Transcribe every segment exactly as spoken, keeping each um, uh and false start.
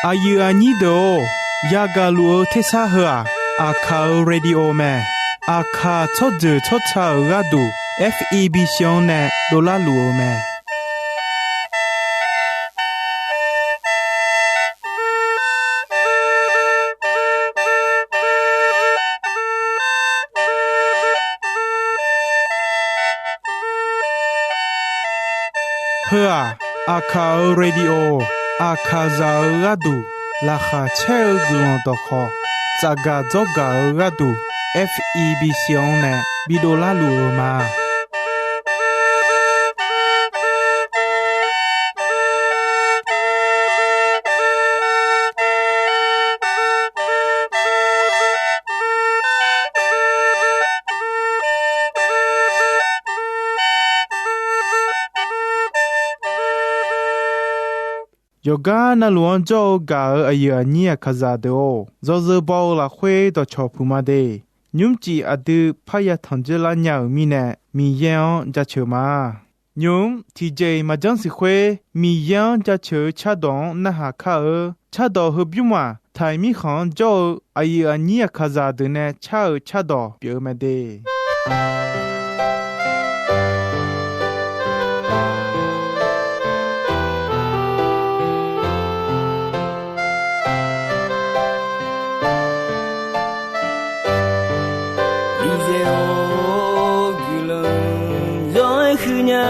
Aqyuif aqnyir deuq-or, yagaq luf-eu tersar heu-aq, Aqkaq-euq radio mae. Aqkaq tsawrjeuq tsawrca-euq gharduq, F E B C-anr nae dovlar luf-eu mae. Heu-aq, Aqkaq-euq radio, Aqkaqzaq-euq gharduq laqkhaq caer-eu guiqlanq dawqkhawq, tsafgaq dzawrgaq-eu gharduq, F E B C-anr nae bidov larluf-eu ma. Yawqgar navluf-anr jawr-eu gaq-euq aqyuif aqnyir Aqkaqzaq deuq-or, yawzeu baw-eu lafkhoer dawqcawq puq ma de. Nymrcif aqdui parya tanq dzoerlar nya-euq mirnae, Miqyaer-anr jaceuq ma. Nymq-mr tiqjeq-iq maqjanr siq khoer, Miqyaer-anr jaceuq-eu cardawq-anr narhaq kar-eu. Cardawq heubymr-aq, Taiq mirkhanq-anr jawr-eu aqyuif aqnyir Aqkaqzaq deuq nae car-euq cardawq pyeuf-eu mae de. Miqyaer-or, guiqlanq zanr-aer huiq nya.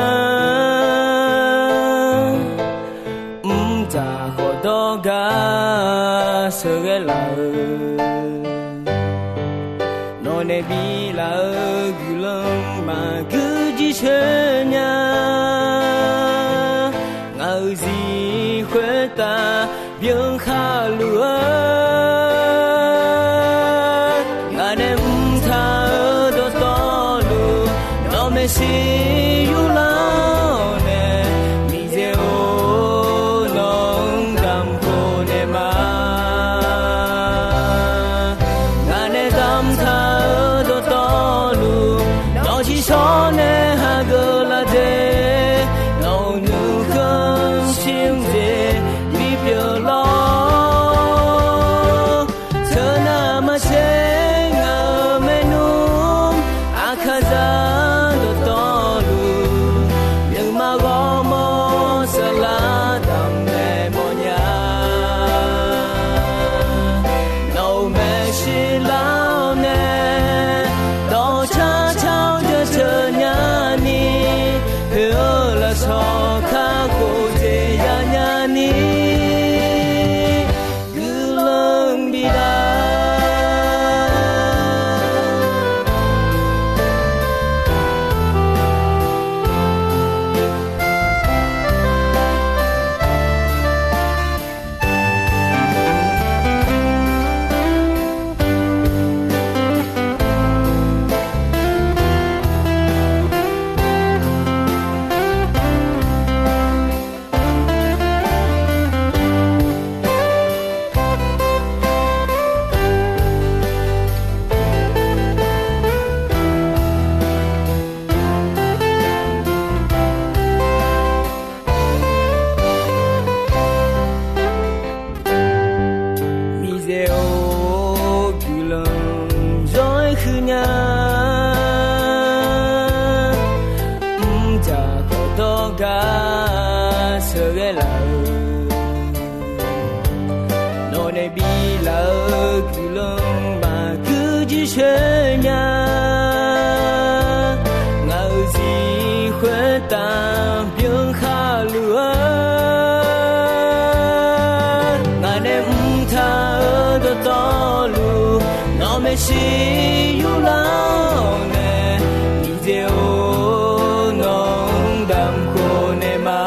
Mqtav khawf dawrgar sheuqghae laf-eu, nawq nae biflaf-eu guiqlanq maqgui jircoer nya. Ngaq-euq zir khoertav byanlar luf-eu, ngaq nae mqtav-eu dawqtawvluf, nawq maeqshi yurlar-awr nae, Miqyaer-or, nawq-anr damq khof naeq ma. Ngaq nae damqtaq-eu dawqtawvluf, nawq ciqshawr nae hageuf laf de. Nawq-euq nuikhanr shir-anr jeq bipyeuf lawr. Teunav maqtser ngaq-euq maernmr, Aqkaqzaq dawqtawvluf, nuima ghawrmawr saflar damq naeq mawfnya. Nawq-euq maeqshi lar-awr nae, dawqcar car-awr jaceuq nyani, poeq-eu lafsawq kakhof jeq yanya ni, guiqlanq bidaq. Miqyaer-or, guiqlanq zanr-aer huiq nya. Mqtav khawf dawrgar sheuqghae laf-eu, nawq nae biflaf-eu guiqlanq maqgui jircoer nya. Ngaq-euq zir khoertav byanlar luf-eu, ngaq nae mqtav-eu dawqtawvluf, nawq maeqshi yurlar-awr nae, Miqyaer-or, nawq-anr damq khof naeq ma.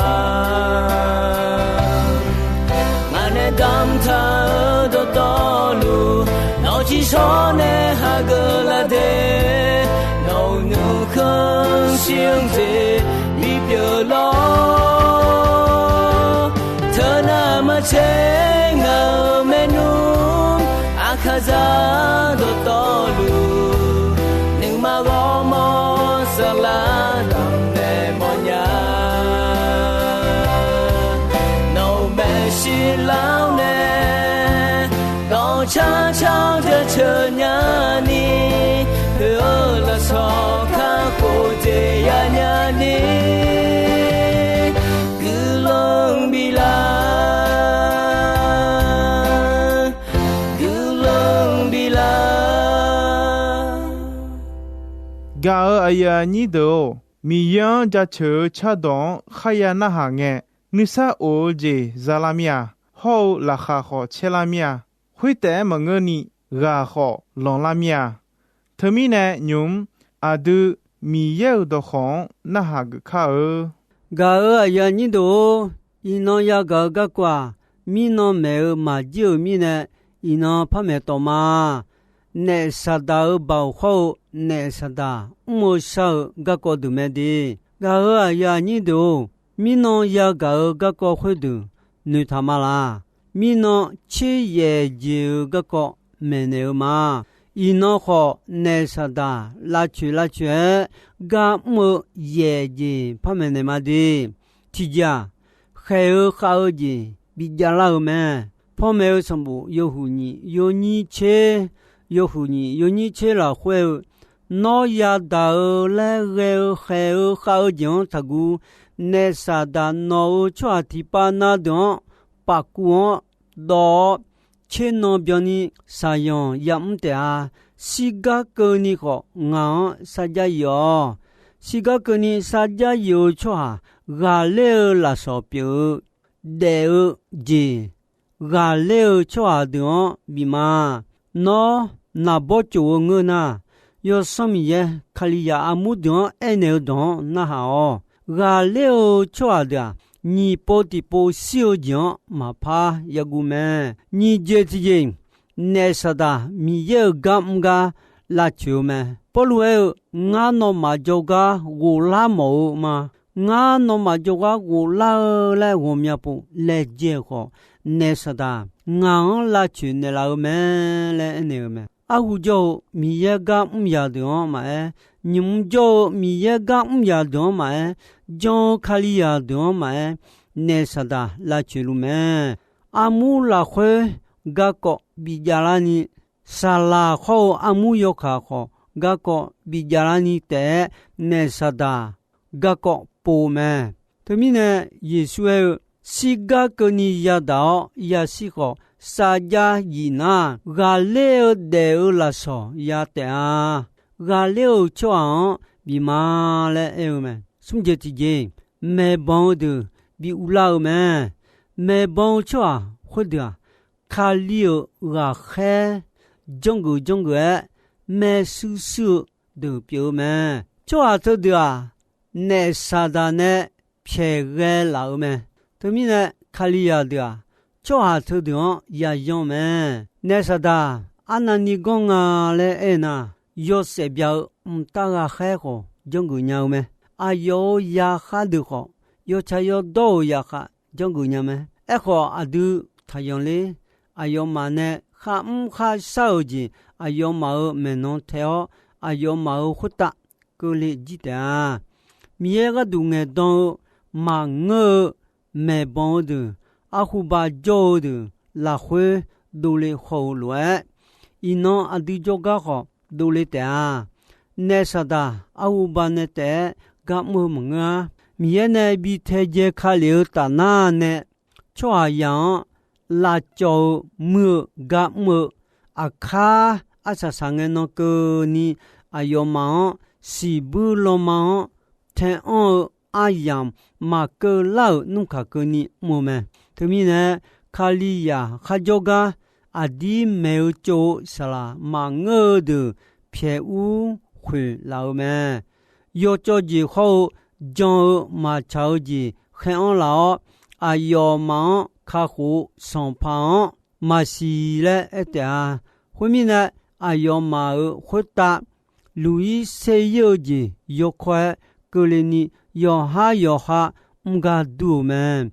Ngaq nae damqtaq-eu dawqtawvluf, nawq ciqshawr nae hageuf laf de. Nawq-euq nuikhanr shir-anr jeq bipyeuf lawr. Teunav maqtser ngaq-euq maernmr, Aqkaqzaq dawqtawvluf, nuima ghawrmawr saflar damq naeq mawfnya. Nawq-euq maeqshi lar-awr nae, Gaq-euq aqyuif aqnyir deuq-or, Miqyaer-anr jaceuq-eu cardawq-anr kharya narhaq ngae, nuisar of-eu jeq za lar mir-a. Hawr-eu laqkhaq khawf caer lar mir-a. Khoertaef-aer maqngeurni, ghaq khawf lanqlar mir-a. Teumirnae nymq-mr aqdui Miqyaer-euq dawqkawq-anr narhaq geuf kar-eu. Gaq-euq aqyuif aqnyir deuq-or, iqnan yagaq-eu garkawv-aq, mirnan maeq-eu maqjir-euq mirnae, iqnan par maeq tawq ma. Naef Saqdaq-euq baoq hawr-eu naef Saqdaq mr-eu shar-eu garkawv deuq mae de. Gaq-euq aqyuif aqnyir deuq-or, mirnan yagaq-eu garkawv khoerdeuq noeqtaq ma laq. Mirnan tser yaef jeq-eu garkawv maeqnaeq-eu ma. Iqnan khawf, naef Saqdaq lavcoeq lavcoeq-aer gar mr-eu yaef jeq par maeqnaeq ma de. Tiqjeq-aq, khaeq-eu khav-eu jeq bijav lar-eu mae. Panmaeq-eu sanqbof yawhuiq nyiq yawnyir tser, yawhuiq nyiq yawnyir tser lafkhoer-eu, Nawr yadaq-eu laer ghae-eu khaeq-eu khav-eu jeq-anr taqguv. Naef Saqdaq nawq-euq tsawrhaq tiqpav na deuq-anr pafkuv-anr dawv-awr, tser nan byanni shaqyanq yamr taef-a. Shirgar keuvni khawf ngaq-anr sarjax yif-awq. Shirgar keuvni sarjax yif-eu tsawrhaq ghaqler-eu lafsawq pyeuf-eu daef-eu jeq ghaqler-eu tsawrhaq deuq-anr bif ma. Nawr naqbawr tsof-eu ngeur nar, Yawsanr Miqyaer Kalizaq armur deuq-anr aernaeq-eu dawq-anr narhaq-awq. Ghaqler-eu tsawrhaq deuq-aq, nyiq pov tiqpov shir-eu jeq-anr maqpar yaguv mae. Nyiq jeq tiqjeq, naef Saqdaq Miqyaer-euq gar mr gar lavcoeq-eu mae. Pawrluv aer-eu, Ngar nawmaf jawrgar ghoflar mawf-eu ma. Ngar nawmaf jawrgar ghoflar-eu laer ghawqmya pov laejae-eu khawf, naef Saqdaq ngaq-anr lavcoeq naeqlaf-eu mae laer aernaeq-eu mae. Arhu jawr-eu Miqyaer gar mr yaq deuq-anr maqaer, nymq-mr jawr-eu Miqyaer gar mr yaq deuq-anr maqaer, jan-eu Kalizaq deuq-anr maqaer, naef Saqdaq lavcoeq luf mae. Armur lafkhoer garkawv bijav larni, saqlaq khawr-eu armur yawkaq khawf garkawv bijav larni taef-aer, naef Saqdaq garkawv pov-eu mae. Teumirnae, Yeqsur aer-eu, Shirgar keuvni yadaq-awr yashir khawf, sarjax yif nar, ghaqler-eu daef-eu lafsawq ya taef-a. Ghaqler-euq tsawrhaq-anr bif ma laer aer-eu mae. Smr jeq tiqjeq, maeqbanq-eu deuq bi uvlar-eu mae. Maeqbanq-eu tsawrhaq khoerdeuq-aq, Kali-euq ghaqkhaer janrgeuf janrgeuf-aer maershuir shuir-eu deuq pyeuf-eu mae. Tsawrhaq teudeuq-aq, naef Saqdaq nae pyaeq ghae laf-euq mae. Teumirnae, Kalizaq deuq-aq, tsawrhaq teudeuq-anr yayan-eu mae. Naef Saqdaq arnavni ganr nga laer aernar, yawshaef bya-eu mqtav ghaqkhaer khawf janrgeuf nya-eu mae. Aqyawf-euq zaqkhav deuq khawf, yawtsaq yawdawr-euq zaqkhav janrgeuf nya mae. Aerkhawf, aqdui taqyanq ler. Aqyawfmaf nae kharmr kharshar-euq jeq aqyawfmaf-euq maeqnan tae-awr, aqyawfmaf-euq khoertav keuvle jir taef-a. Miqyaer gharduq ngaeqdan-eu maqngeur-eu maeqbanq-eu deuq, arhuba jawr-eu deuq lafkhoer dovle haw-eu lof-aer, iqnan aqdui jawrgar khawf dovle taef-a. Naef Saqdaq arhuba nae taef-aer gar mr-eu maqngeur-ar. Miqyaer nae bi taedzae ka lef-eu tafnar nae tsawrhaqzaq-anr lavcawv-eu muir-eu gar mr-eu, aqkar arsaq saqngae nan keuvni aqyawfmaf-anr siqbuir lanma-anr tae-anr-eu aryamq maqkeuv lar-euq nmrkaq keuvni mr-eu mae. Teumirnae, Kalizaq kharjawr gar aqdir maeq-eu tsov-eu saqlaq maqngeur-eu deuq pyaeq ur khoeq laf-eu mae. Yawcawv jeq hawr-eu jan-eu maqtsaq-eu jeq khaer-anr laf-awr, aqyawfmaf-anr kakhof-eu Sanqpaq-anr maqsiq laer aer taef-a. Khoermirnae, aqyawfmaf-euq khoertav luq-ir ser-ir-eu jeq yawkawr-aer keuvle ni, yawqhar yawqha mr gar dur-euq mae.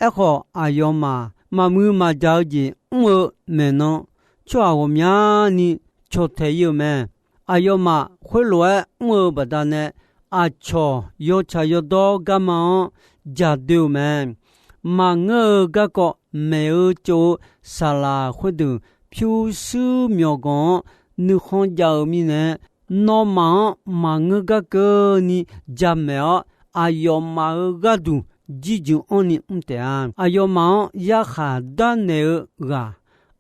Aerkhawf, aqyawfmaf maqmuiq maqjaq-eu jeq mr-eu maeqnan, tsawrhaq ghawqmyani cawqtaeq-ir-eu mae. Aqyawfmaf khoerlof-aer mr-eu baqdanae, aqcawq yawtsaq yawdawr garma-anr jaqdoe-euq mae. Maqngeur-eu garkawv maeq-eu tsov-eu saqlaq khoerdeuq pyurshuir myawqganq-anr nuikhanr jav-eu mirnae, nawmaf-anr maqngeur gar keuvni jamaeq-awr, aqyawfmaf-euq gharduq jirjeuq anrni mr taef-a. Aqyawfmaf-anr yarkhaq darnaeq-eu ghaq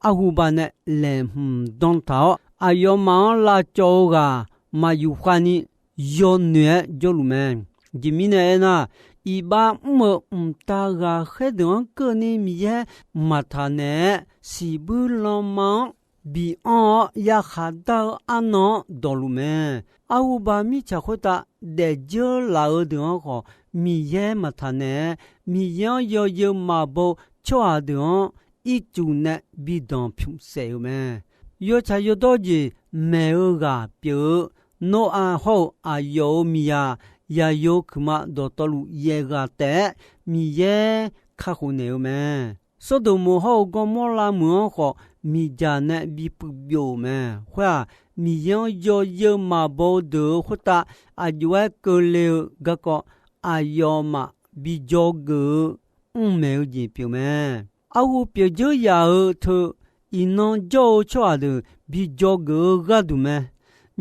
arhuba nae laeqhmq dan taq-awr, aqyawfmaf-anr lavcawv-eu ghaq maq yufkhav ni yawnoeq-aer jawrluf mae. Aqjeq mirnae aernar, iqbax mr-eu mqtav ghaqkhaer deuq-anr keuvni Miqyaer maqtaq naeq-aer, siqbuir lanma-anr bianr-awr yakhaq dar-eu arnan-anr dawqluf mae. Arhuba mirtsaq khoertav daefdzeur laf-eu deuq-anr khawf, Miqyaer maqtaq naeq-aer, Miqyaer-anr yawzeu maqbaw-eu tsawrhaq deuq-anr ircuf nae bi danqpymq saef-euq mae. Yawtsaq yawdawr jeq maeq-eu ghaq pyeuf-eu Noraq hawr-eu aqyawf-euq miqzaq Yaqyo kuiqma dawqtawvluf yaeq ghaq taef-aer Miqyaer kakhof naeq-eu mae. Sawrdoq moq hawr-eu Gawrmawr lavmeuq-anr khawf miqdzaq nae bipuiv byov-euq mae. Khoer-aq, Miqyaer-anr yawzeu maqbaw-eu deuq-euq khoertav aqjox-aer keuvle-eu garkawv aqyawfmaf bi dzawgeuf-eu mrmaeq-eu jeq pyeuf mae. Arhu pyeuf dzeur yaf-eu teu, iqnan jawr-eu tsawrhaq deuq bi dzawgeuf-eu gharduq mae.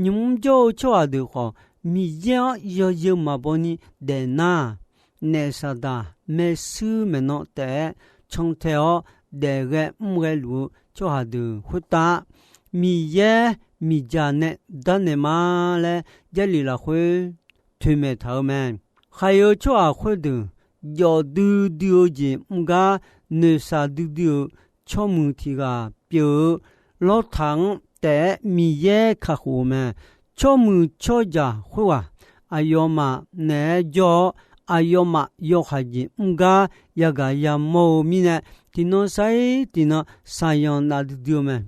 Nymq-mr jawr-eu tsawrhaq deuq khawf, Miqyaer-anr yawzeu maqbaw ni daefnar, naef Saqdaq maershuir maeqnan taef-aer cantae-awr daefghae mrghae luf-eu tsawrhaq deuq khoertav, Miqyaer miqdzaq nae darnaeq ma laer Jarlif lafkhoer toeqmaeq taq-eu mae. Khaiq-eu tsawrhaq khoerdeuq jawf duidui-eu jeq mr gar noeqshaq duidui-euq tsawrmuiq tiq ghaq pyeuf-eu Lawrtaq-anr taef-aer Miqyaer kakhof-eu mae. Tsawrmuiq tsawrjaq khoerghaq aqyawfmaf naeq-aer jawr-awr, aqyawfmaf yawhaiq jeq mr gar yagaq yamawr-eu mirnae, tiqnan sar-ir tiqnan saqyanq naf duidui-eu mae.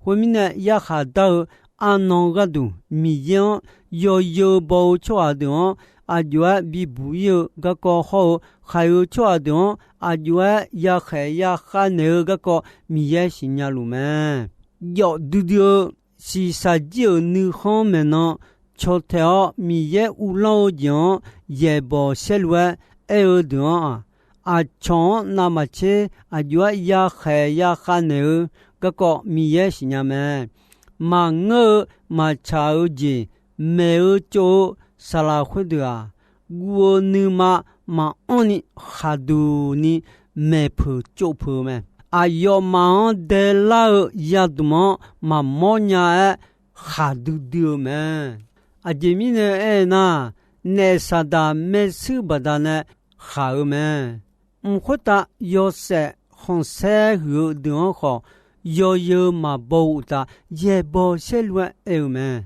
Khoermirnae, yarkhaq dar-eu arnan gharduq Miqyaer-anr yawzeu baw-eu tsawrhaq deuq-anr aqjox-aer bibuq ir-eu garkawv hawr-eu, khaiq-eu tsawrhaq deuq-anr aqjox-aer yakhaeq yakhav naeq-eu garkawv Miqyaer siqnya luf mae. Jawf duidui-eu shiqshaq jir-euq nuikhanr maeqnan cantae-awr, Miqyaer uvlanr-eu jeq-anr yaeqbawq saerlu-aer aer-eu deuq-anr-aq, aqcawq-anr navmaqtser aqjox-aer yakhaeq yakhav naeq-eu garkawv Miqyaer siqnya mae. Maqngeur-eu maqtsaq-eu jeq maeq-eu tsov-eu saqlaq khoerdeuq-aq, guv-eu nuima maqanr ni khaqduq ni maeqpeuq tsovpeuq-eu mae. Aqyawfmaf-anr daelar-eu yadmq-anr maqmawr nya-aer khaqdui dui-eu mae. Aqjeq mirnae aernar, naef Saqdaq maershuir baqdanae khaq-eu mae. Mq khoertav yawshaef khanqsaer huiq-eu deuq-anr khawf, yawzeu maqbaw uqtaf yaeqbawq saerlu-aer aer-eu mae.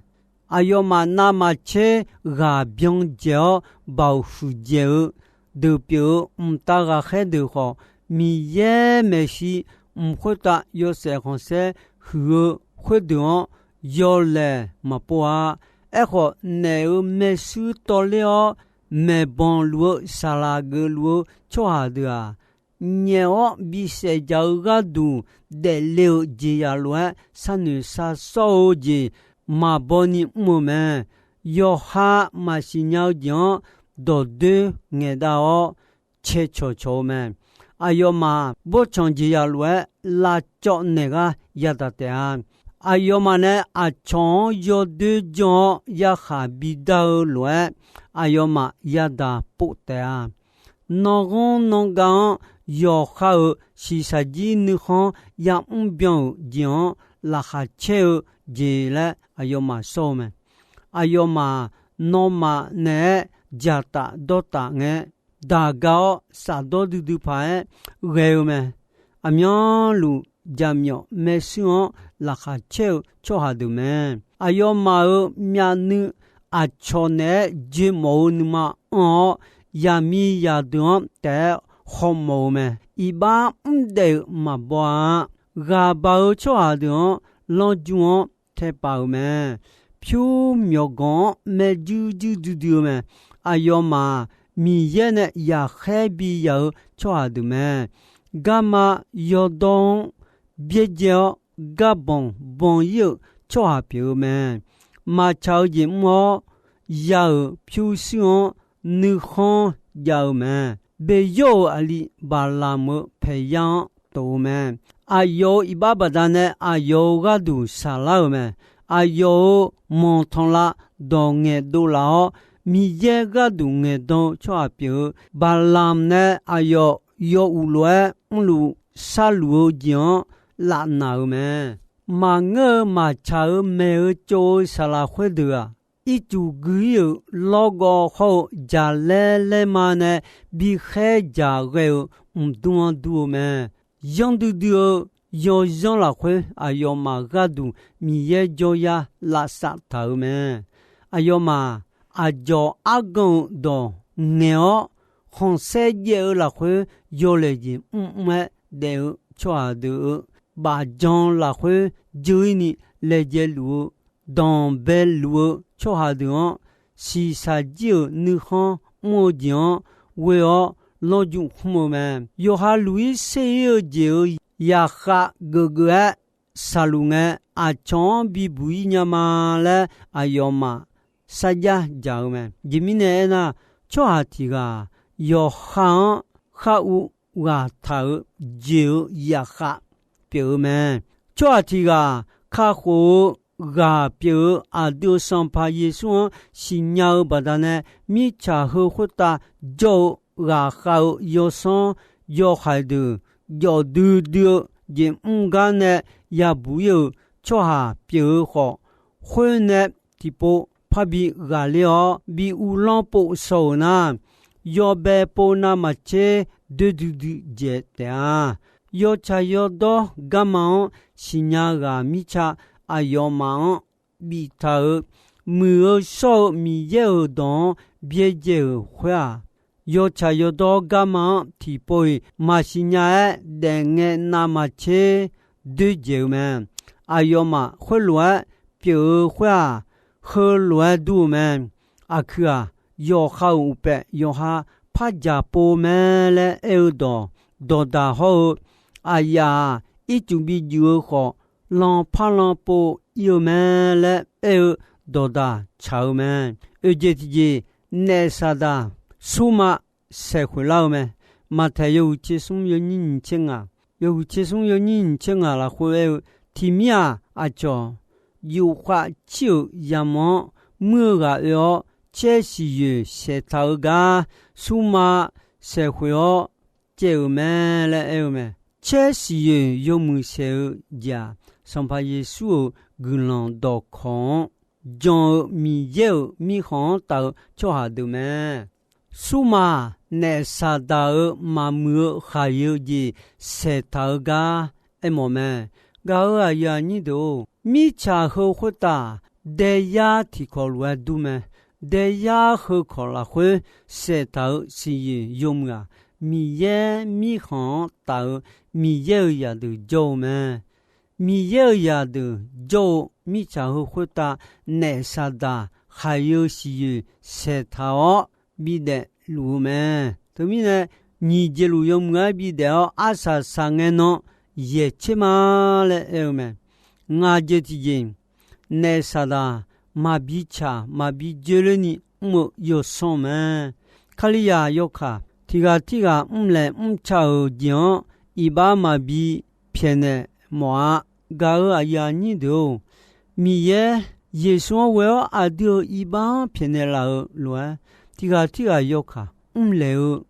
Aqyawfmaf navmaqtser ghaq byan dzaeq-awr baoq huiqdzaeq-eu deuq pyeuf-eu mqtav ghaqkhaer deuq khawf, Miqyaer maeqshi mq khoertav yawshaef khanqsaer huiq-eu khoerdeuq-anr yawlaeq maqpov-a. Aerkhawf, naef-euq maershuir tawvler-awr maeqbanq luf-eu saqlaq geufluf-eu tsawrhaq deuq-aq, nyaef-awr bisaef jaq-eu gharduq daefle-euq jeqzaq lof-aer sharnoeq shar sawr-eu jeq maqbaw ni mr-eu mae. Yawqha maqsiq nya-eu jeq-anr dawqdoer ngaeqdav-awr cae cawq cawq-eu mae. Aqyawfmaf bawrtsanq jeqzaq lof-aer lavcawv naeq gar yadaq taef-a. Aqyawfmaf nae aqcawq-anr yawdoer janr-awr yarkhaq bidar-eu lof-aer, aqyawfmaf yadaq pov taef-a. Nanghanr nangav-anr yawqha-euq shiqshaq jir nuikhanr yamr byan-euq jeq-anr laqkhaq caer-eu jeq laer aqyawfmaf sawr-eu mae. Aqyawfmaf nawmaf naeq-aer dzaqtaf dawrtaf ngae, daqga-awr shafdawr duidui paq-aer ghae-eu mae. Aqmyanluf jaqmyawf maershuir-anr laqkhaq caer-eu tsawrhaq deuq mae. Aqyawfmaf-euq myavnuiv aqcawq naeq-aer joemawf-eu nuima anr-awr, yaqmiqzaq deuq-anr taef-aer hawmawf-eu mae. Iqbax mr daef-euq maqbaw-a. Ghaq baq-eu tsawrhaq deuq-anr lanrjur-anr taepaf-euq mae. Pyur myawqganq-anr maerjuir juir duidui-eu mae. Aqyawfmaf-aq, Miqyaer nae yaqkhaer bi yaq-eu tsawrhaq deuq mae. Garma yawdawr-anr byaerdzae-awr, garbanq banq ir-euq tsawrhaq pyeuf-eu mae. Maqtsaq-eu jeq mr-awr, ya-euq pyurshuir-anr nuikhanr jav-eu mae. Beqyawr-euq aqli Baqlamq-euq paeqya-anr tof-eu mae. Aqyawf-euq iqbax baqdanae aqyawf-euq gharduq shaqlar-euq mae. Aqyawf-euq manqtanqlav dawq ngaeqdov laf-awr, Miqyaer gharduq ngaeqdan-eu tsawrhaq pyeuf-eu Baqlamq nae aqyawf yawuiq lof-aer mrluf sharluf-eu jeq-anr lafnaq-euq mae. Maqngeur-eu maqtsaq-euq maeq-eu tsov-eu saqlaq khoerdeuq-aq, ircuf gui-ir-euq lawrgawv hawr-eu jaqlaer laerma nae bikhaer jaq ghae-eu mqdmr-anr dur-eu mae. Yanr duidui-eu yawzanr lafkhoer aqyawfmaf gharduq Miqyaer jawryar lavsav taq-euq mae. Aqyawfmaf aqdzawq argan-euq dawq ngaeq-awr, khanqsaer jaev-eu lafkhoer yawlaeq jeq mrmr-aer daef-eu tsawrhaq deuq-euq bafjan lafkhoer dzeur-ir ni laejae luf-eu, danqbae luf-eu tsawrhaq deuq-anr, shiqshaq jir-euq nuikhanr mr-eu jeq-anr ghoe-awr lawrjmq khmr-eu mae. Yawqha luq-ir ser-ir-eu jeq-euq zaqkhav geufgeuf-aer shaqluf ngae, aqcawq-anr bibuq-ir nya ma laer aqyawfmaf sarjax jaq-eu mae. Aqjeq mirnae aernar, tsawrhaq tiq ghaq yawqha-anr khar uv ghaq taq-euq jeq-euq zaqkhav pyeuf-eu mae. Tsawrhaq tiq ghaq kakhof-eu ghaq pyeuf-eu aqdui-euq Sanqpaq Yeqsur-anr siqnya-eu baqdanae, mirtsaq heu khoertav jawr-eu ghaqkhav-eu yawsanr yawhaiq deuq jawf duidui-eu jeq mr gar nae yabuq-ir-euq tsawrhaq pyeuf-eu khawf, khoer nae tiqpov parbi ghaqler-awr bi uvlanr pov shaw-euq nar, yawbae pov navmaqtser doer duidui dzaeq taef-a. Yawtsaq yawdawr garma-anr siqnya ghaq mirtsa aqyawfmaf-anr biftaq-euq muiq-eu shawr-eu Miqyaer-euq dawq-anr byaerdzae-euq khoer-aq, yawtsaq yawdawr garma-anr tiqpov-iq maqsiq nya-aer daefngae navmaqtser doerdzaeq-eu mae. Aqyawfmaf khoerlof-aer pyeuf-eu khoer-aq, heulof-aer dur-eu mae. Aqkuiq-aq, yawqha-euq uqpaef yawqha par dzaq pov mae laer aer-eu dawq dawqdaq hawr-eu, aqyaf-aq, ircuf bi juif-eu khawf, lan par lan pov ir-eu mae laer aer-eu dawqdaq tsaq-eu mae. Oeqjeq tiqjeq, naef Saqdaq Surma saeqkhoeq lar-eu mae. Maqtaeq yawhuiq tser smr yawnyir nyiq tser ngaq, yawhuiq tser smr yawnyir nyiq tser ngaq lafkhoer aer-eu, tiqmir-aq, aqcawq yufkhav cir-euq yamq-anr muir-eu ghaq oe-awr, caer siqyoeq saeqtaq-eu gar Surma saeqkhoeq-awr caev-euq mae laer aer-eu mae. Caer siqyoeq yawmuiq saeq-eu jeq-aq, Sanqpaq Yeqsur-euq guiqlanq dawqkawq-anr jan-eu Miqyaer-euq mirkhanq-anr taf-eu tsawrhaq deuq mae. Surma naef Saqdaq-euq maqmuiq-eu khaqyeu jeq saeqtaq-eu gar aermawf mae. Gaq-euq aqyuif aqnyir deuq-or, mirtsaq heu khoertav daeyar tiqkawq lof-aer dur mae. Daeyar heu kawq lafkhoer saeqtaq-euq siqyoeq yawmuiq-aq, Miqyaer mirkhanq-anr taf-eu Miqyaer-euq zaqdeuq jawr-eu mae. Miqyaer-euq zaqdeuq jawr-eu mirtsaq heu khoertav naef Saqdaq khaqyeu siqyoeq saeqtaq-awr bidaef luf-eu mae. Teumirnae, nyiq jeq luf yawmuiq-aer bidaef-awr arsaq saqngae nan yaeq tser ma laer aer-eu mae. Ngaq jeq tiqjeq, naef Saqdaq maqbi tsaq maqbi dzoerlerni mr-eu yawsanr mae. Kalizaq yawkaq tiq ghaq tirghaq mrlaeq mrca-euq jeq-anr iqbax maqbi pyaeqnaeq mawf-a. Gaq-euq aqyuif aqnyir deuq-or, Miqyaer Yeqsur-anr ghoe-awr aqdui-euq iqbax-anr pyaeqnaeq laf-euq lof-aer, tiq ghaq tirghaq yawkaq mrlaeq-eu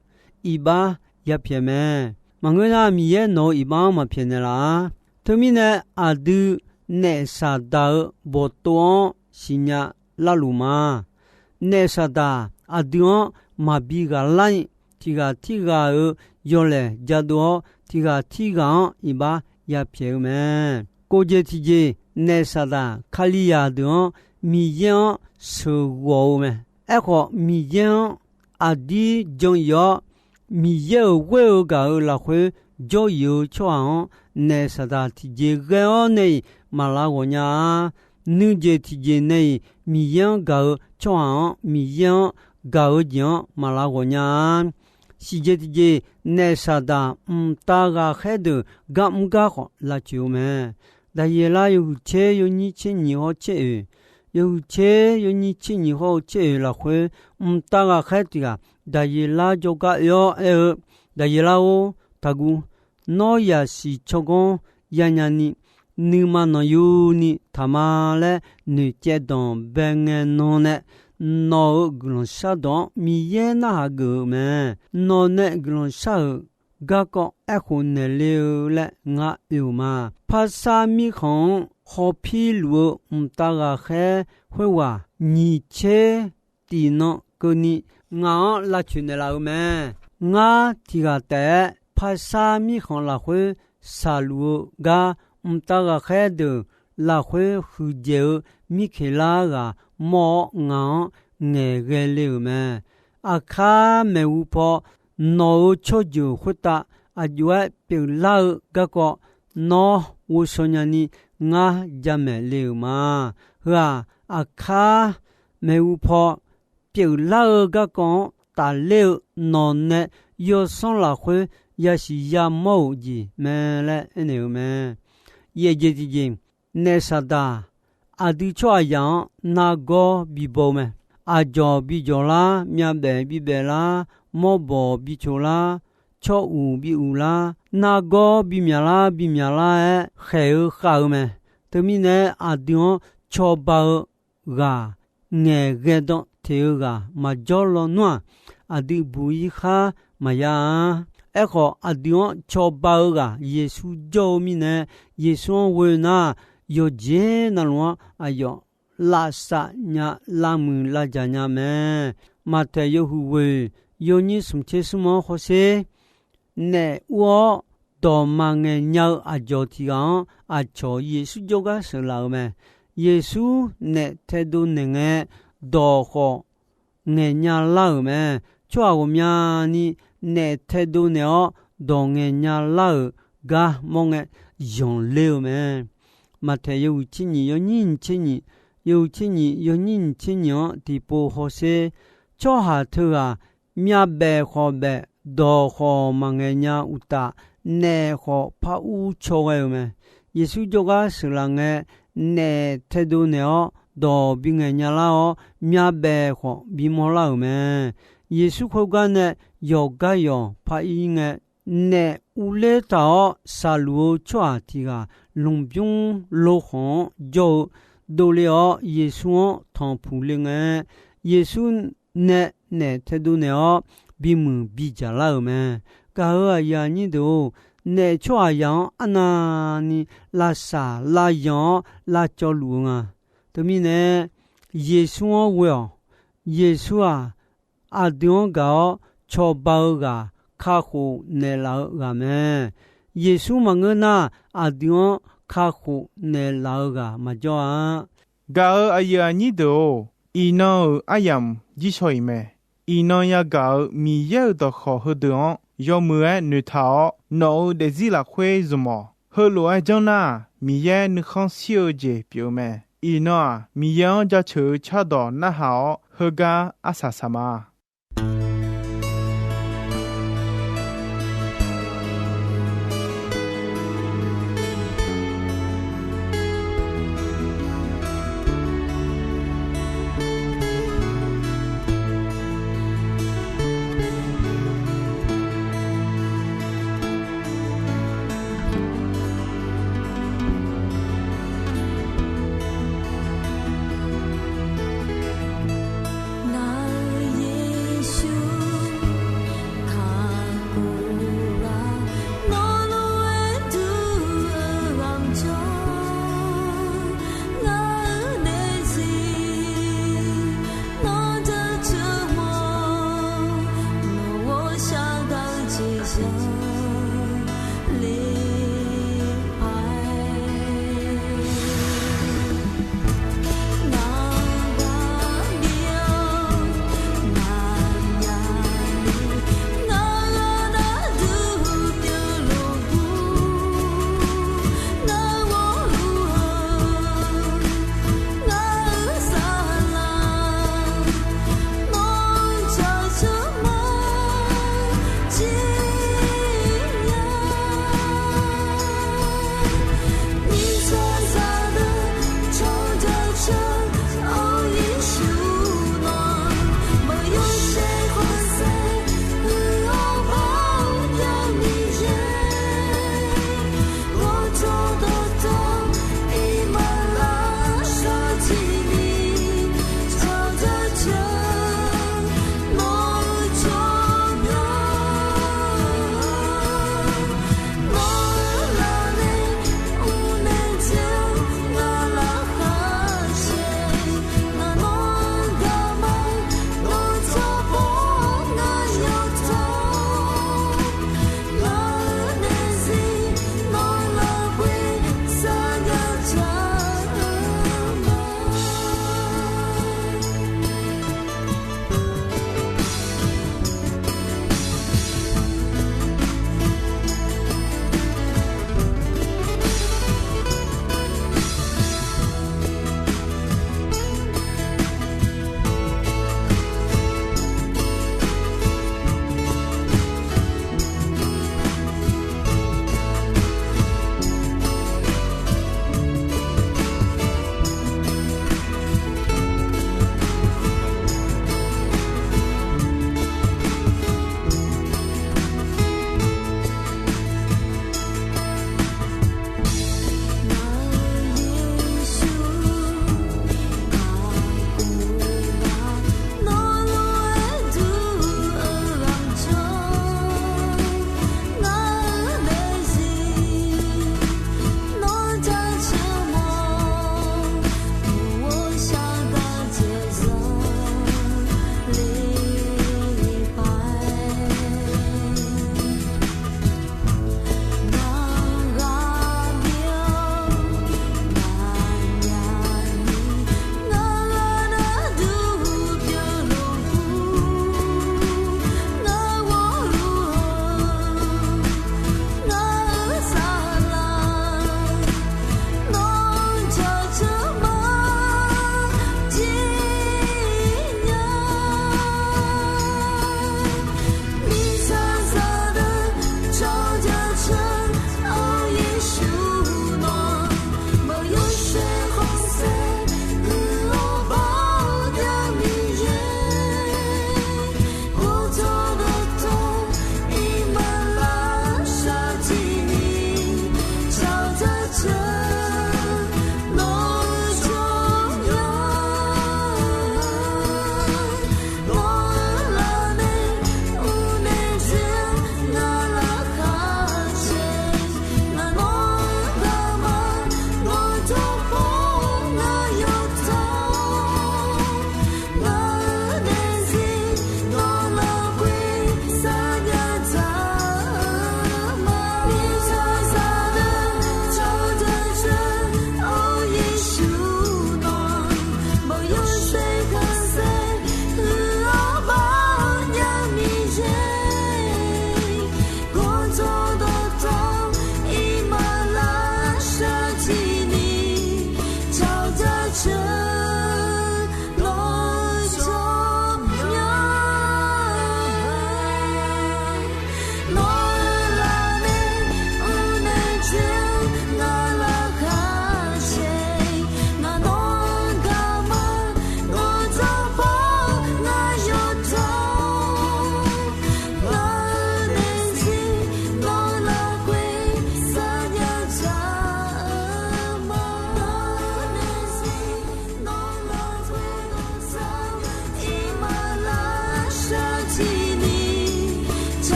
iqbax yapyaeq mae. Maqngeur nar, Miqyaer nawq-eu iqbax-anr maqpyaeqnaeq laf-a. Teumirnae, aqdui naef Saqdaq-eu bawqtov-anr siqnya larluf ma. Naef Saqdaq aqdui-anr maqbi ghaq larni, tiq ghaq tirghaq-euq yawlaeq jadov-awr, tiq ghaq tirghaq-anr iqbax yapyaeq-eu mae. Kov jeq tiqjeq, naef Saqdaq Kalizaq deuq-anr Miqyaer-anr sheuqghawq-eu mae. Aerkhawf, Miqyaer-anr aqdir jan-ir-awr, Miqyaer-euq ghoer-eu gaq-euq lafkhoer jawr-ir-eu tsawrhaq-anr, naef Saqdaq tiqjeq ghae-awr nae-iq maqlav ghawq nya-a. Nuijeq tiqjeq nae-iq Miqyaer-anr gaq-eu tsawrhaq-anr, Miqyaer-anr gaq-eu jeq-anr maqlav ghawq nya-a. Siqjeq tiqjeq, naef Saqdaq mqtav ghaqkhaer deuq gar mr gar khawf lavtsoeq-eu mae. Daqyeqlar yawhuiq tser yawnyir tser nyiq hawr tser oeq, yawhuiq tser yawnyir tser nyiq hawr-eu tser oeq lafkhoer, mqtav ghaqkhaer tiq ghaq Daqyeqlar jawrgar oe-awr aer-eu, Daqyeqlar-or, taqguv. Nawr yasiq tsawrganr yanya ni, nuima nanqyuni taq ma laer noeqcaev danqbae ngae nan nae, nawq-euq guiqlanq shardawq-anr Miqyaer narhaq geuf-eu mae. Nawq nae guiqlanq shar-euq garkawv aerkhof naeqle-eu laer ngar oe-euq ma. Parsar mirkhanq-anr hawpir luf-eu mqtav ghaqkhaer khoerghaq nyiq tser tiq nan keuvni ngaq-anr lavtsoeq naeqlaf-euq mae. Ngar tiq ghaq taef-aer parsar mirkhanq lafkhoer shaqluf-eu gar, mqtav ghaqkhaer deuq lafkhoer huiqdzaeq-eu Mirkeqlar ghaq mawr-awr, ngaq-anr ngaeqghae le-euq mae. Aqkar maeqhu paw nawq-euq tsawrjeuq khoertav aqjox-aer pyeuflar-eu garkawv, nawr ghovshaw nyani ngar jamaeq le-euq ma. Heu-aq, Aqkar maeqhu paw pyeuflar-eu garkawv-anr tafler-eu nawq nae yawsanr lafkhoer yasiq yamawr-euq jeq mae laer aernaeq-euq mae. Yaeq jeq tiqjeq, naef saqdaq aqdui tsawrhaqzaq-anr nargawr bibaw-eu mae. Aqdzawq bijawq lar, myavbaef bibaef lar, mawrbawq bicoq lar, tsawr uq bi uq lar, nargawr bimyaq lar bimyaq lar-aer khaeq-eu khav-eu mae. Teumirnae aqdui-anr cawba-eu ghaq, ngaeqghae dan teq-eu ghaq maqjawr lawnmr-aq, aqdui buq-ir khar maqya-a. Aerkhawf, aqdui-anr cawba-eu ghaq Yeqsur jawr-eu mirnae, Yeqsur-anr ghoe nar, yawqjeq navluf-anr aqyawf lavsav nya, lavmuiq lavjaq nya mae. Maqtaeq yawhuiq ghoeq yawnyir smq tser smr-anr hawsher. Naef ur-awr dawq maqngaeq nya-eu aqdzawq tiq ghaq-anr aqcawq Yeqsur jawrgar sheuqlaf-euq mae. Yeqsur naef taedov naeq ngae, dawq khawf ngaeqnya lar-euq mae. Tsawrhaq ghawqmyani naef taedov naeq-awr dawq ngaeqnya lar-euq gar mawr ngae, zanqler-eu mae. Maqtaeq yawhuiq tser nyiq yawnyir nyiq tser nyiq, yawhuiq tser nyiq yawnyir nyiq tser nyiq-anr tiqpov hawsher. Tsawrhaq teughaq myavbaef khawf baef, dawq khawf maqngaeq nya uqtaf, naef khawf par ur caw ghae-euq mae. Yeqsur jawrgar sheuqlaf ngae, naef taedov naeq-awr dawq bingaeq nya lar-awr, myavbaef khawf bimawr lar-euq mae. Yeqsur khoergar nae yawqgar yawq par ir ngae, naef urler taq-awr shaqluf-eu tsawrhaq tiq ghaq lmqbymr lo khawq-anr jawr-eu dovle-awr, Yeqsur-anr tanqpuq le ngae, Yeqsur nae naef taedov naeq-awr bimuiq bidzaq lar-euq mae. Gaq-euq aqyuif aqnyir deuq-or, naef tsawrhaqzaq-anr arnavni lavsaq lavyanq-awr lavcawv luf-eu nga. Teumirnae, Yeqsur-anr ghoe-awq. Yeqsur-aq, aqdui-anr gaq-awr cawba-eu ghaq, kakhof naeqlaf-eu ghaq mae. Yeqsur maqngeur nar, aqdui-anr kakhof naeqlaf-eu ghaq maqjawr-a. Gaq-euq aqyuif aqnyir deuq-or, iqnan-euq aryamq jirshaw-iq mae. Iqnan yagaq-euq Miqyaer-euq dawqkawq heudeuq-anr yawmuiq-aer noeqtaq-awr, nawq-euq daefzir lafkhoer zmq-awq. Heulof-aer janr nar-aq, Miqyaer nuikhanr shir-eu jeq pyeuf-eu mae. Iqnan-aq, Miqyaer-anr jaceuq-eu cardawq narhaq-awr, heugar arsaq saq ma.